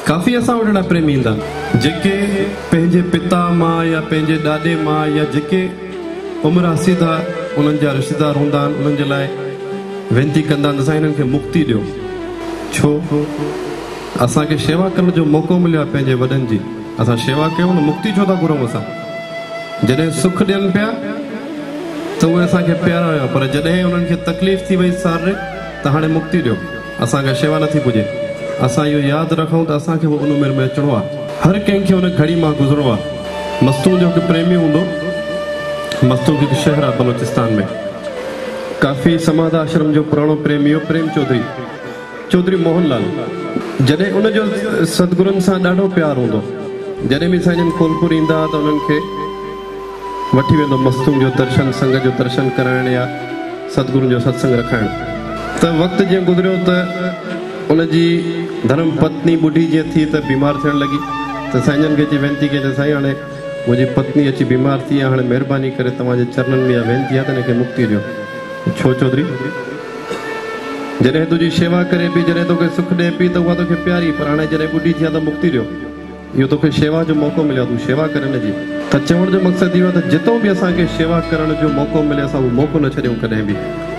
ڪافي اسان وٽ اهڙا پريمي ايندا جيڪي پنهنجي پتا مان يا پنهنجي ڏاڏي مان يا جيڪي عمر رسيده انهن جا رشتيدار هوندا آهن، انهن جي لاء وينتي ڪندا آهن ته سائين هنن کي مڪتي ڏيو. ڇو؟ اسان کي شيوا ڪرڻ جو موقعو مليو آهي پنهنجي وڏن جي، اسان شيوا ڪيون نه، مڪتي ڇو ٿا گهرون؟ اسان جڏهن سک ڏين پيا ته اهي اسان کي پيارا هيا، پر جڏهن انهن کي تڪليف ٿي وئي شاريرڪ ته هاڻي مڪتي ڏيو، اسان کان شيوا نٿي پڄي. اسان اهو ياد رکون ته اسان کي به ان عمر ۾ اچڻو آهي. هر ڪنهن کي ان گهڙي مان گذرڻو آهي. مستونگ جو هڪ پريمي هوندو. مستونگ هڪ شهر آهي بلوچستان ۾. ڪافي سماڌ آشرم جو پراڻو پريمي هو پريم چوڌري. چوڌري موهن لال. جڏهن ان جو ستگرن سان ڏاڍو پيار هوندو. جڏهن به سائين جن ڪولپور ايندا ها ته انهن کي وٺي ويندو مستونگ جو درشن، سنگت جو درشن ڪرائڻ يا ستگرن جو ستسنگ رکائڻ. ته وقت جيئن گذريو ته ان جي ڌرم پتني ٻڍي جيئن ٿي ته بيمار ٿيڻ لڳي ته سائين جن کي اچي وينتي ڪئي ته سائين هاڻي منهنجي پتني اچي بيمار ٿي آهي، هاڻي مهرباني ڪري توهان جي چرنن ۾ اها وينتي آهي ته هن کي مڪتي ڏيو. ڇو چوڌري؟ جڏهن تنهنجي شيوا ڪري پئي، جڏهن توکي سک ڏئي پئي ته اها توکي پياري، پر هاڻي جڏهن ٻڍي ٿي آهي ته مڪتي ڏيو. اهو توکي شيوا جو موقعو مليو آهي، تون شيوا ڪر هن جي. ته چوڻ جو مقصد اهو آهي ته جتان به اسان کي شيوا ڪرڻ جو موقعو ملي اسان اهو موقعو نه ڇڏيون ڪڏهن به.